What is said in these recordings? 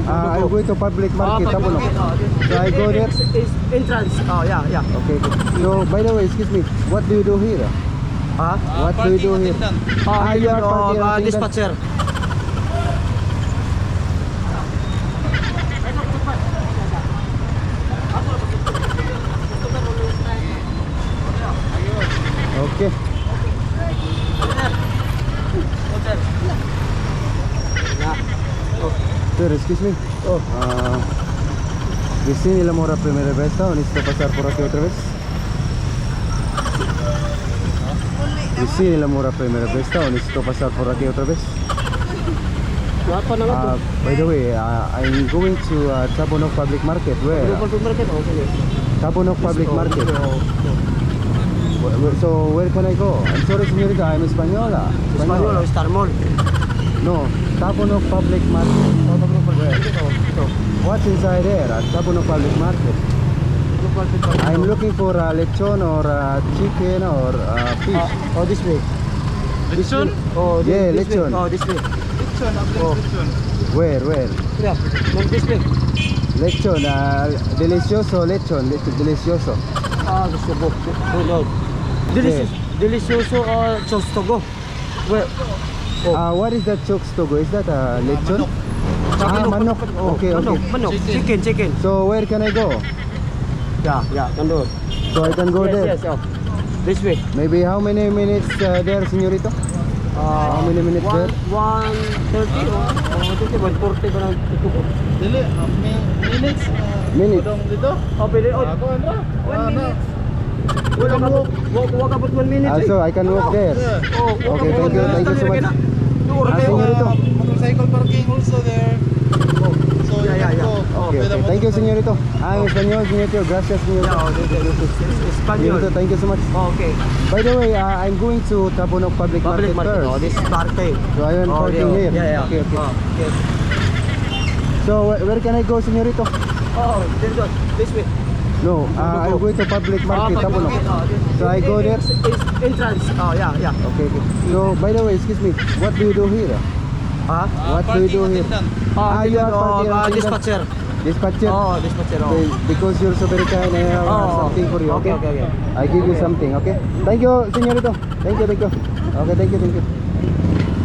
No, I'm going to public market, Tabunok. So I go there? Is entrance. Oh, yeah. Okay. So, by the way, excuse me, what do you do here? Ha? What do you do here? Oh, Ah, you are parking oh, attendant. dispatcher. Okay. Sir, excuse me. Oh. Ah, ¿Recién el amor a primera vez o necesito pasar por aquí otra vez? ¿Recién el amor a primera vez o necesito pasar por aquí otra vez? Wala pa na nga to. By the way, I'm going to Tabunok Public Market. Where? Public market, oh, sige. Tabunok Public Oh, Market. oh, oh. So where can I go? I'm sorry, señorita, I'm española. Espanyol, oh, Star Mall. No, Tabunok Public Market. Oh, Tabunok Public Market, oh, ito. What's inside there at Tabunok Public Market? Tabunok Public Market. I'm looking for lechon or chicken or fish. Oh, this way. Lechon? Oh, Yeah, this way. lechon. Oh, this way. Lechon, Oh. lechon. Where? Yeah, ma'am, this way. Lechon, delicioso lechon, lechon delicioso. Ah, gusto ko. Oh, no. Delicious, delicioso, chos to go. Well, oh. What is that chokes togo? Is that lechon? Ah, manok. Oh, Okay. manok, manok. Chicken. Chicken, chicken. So where can I go? Yeah, nandun. So I can go yes, there. Yes, oh. This way. Maybe how many minutes there, señorito? How many minutes there? 1:30, oh, 1:30, 1:40 ba lang ito ko? Dili, minutes. Minutes. Udong dito. Oh, pwede. Oh, Ako, Andra. 1 minute. Wala ka walk, walk about 1 minute. Ah, eh. so I can walk there. Oh, walk Okay, about thank one you, minute. thank you so much. Ah, señorito. Motorcycle parking also there. Oh, So you yeah, can yeah. go. Oh, Okay, with the okay. Thank you, motorcycle. señorito. Ah, en español, señorito. Gracias, señorito. Yeah, oh, Espanyol. Señorito, thank you so much. Oh, okay. By the way, I'm going to Tabunok Public, Public market. Market Oh, first. this is parking. So I am Oh, parking yeah, here. yeah. Okay. Oh, yes. So where can I go, señorito? Oh, there go. This way. No, I'm going to public market, Oh, Tabunok. public market. Oh, So I go there? Is entrance. Oh, yeah. Okay. So by the way, excuse me, what do you do here? Ha? What do you do here? Oh, Ah, you are oh, parking attendant. dispatcher. Dispatcher. Oh, dispatcher. Oh. Okay, because you're so very kind, I have Oh, something for you. Okay. Okay. I give you something. Okay. Thank you, señorito. Thank you, thank you. Okay, thank you, thank you.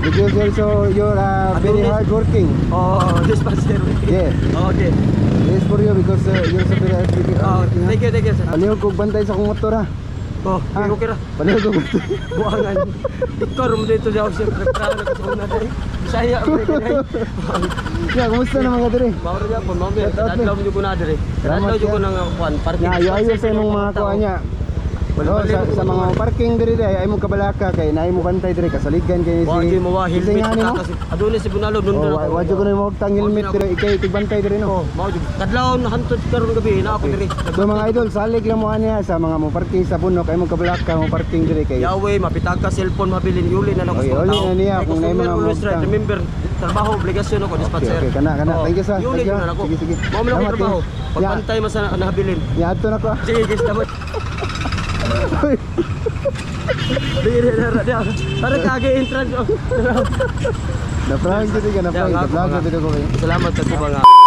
Because you're so you're very Adonis. hardworking. Oh, dispatcher. Yeah. Okay. This for you because you're so very hardworking. Oh, thank you, sir. Palihog kog bantay sa akong motor ha. Oh, Ha? okay ra. Palihog kog bantay. Buangan. Ikaw rum dito sa office. Prepare na ko na dai. Bisaya pre kay. Ya, kumusta naman ka diri? Mauro ya po mami. Shout out, Adlaw mo ko na diri. Salamat, Adlaw jud ko ya. nang kuan parking. Nga ayo-ayo sa imong mga kuan niya. No, sa mga parking diri dai ay mo kabalaka kay naay mo bantay diri kasaligan kay Wa si. jud mo wa Kasi helmet nga nimo. ka kasi adunay si Bunalo Oh, dun wa jud ko na mo tang helmet diri ikay tigbantay diri no. Oh, mao jud. Kadlawon hantod karon gabi na ako diri. So mga idol, salig lang mo aniya sa mga mo parking sa Bunok ay mo kabalaka mo parking diri kay. Yawe, mapitag ka cellphone mabilin yuli na lang Oy, sa uli tao. na niya Kay kung naay customer mga always right. mutang. Remember, trabaho obligasyon ako dispatcher. Okay, kana kana. Oh, Thank you, sir. Yuli Thank you. na ako. Sige, sige. Mao man ako Salamat, trabaho. eh. Pagbantay man sa nahabilin. Ya, adto na ko. Ah. Sige, guys, tama. Uy, Dili na ra dia. Para kage entrance. Oh. Na-prank jud ka, na-prank. Yeah, Vlog na ko kayo. Salamat sa kubang.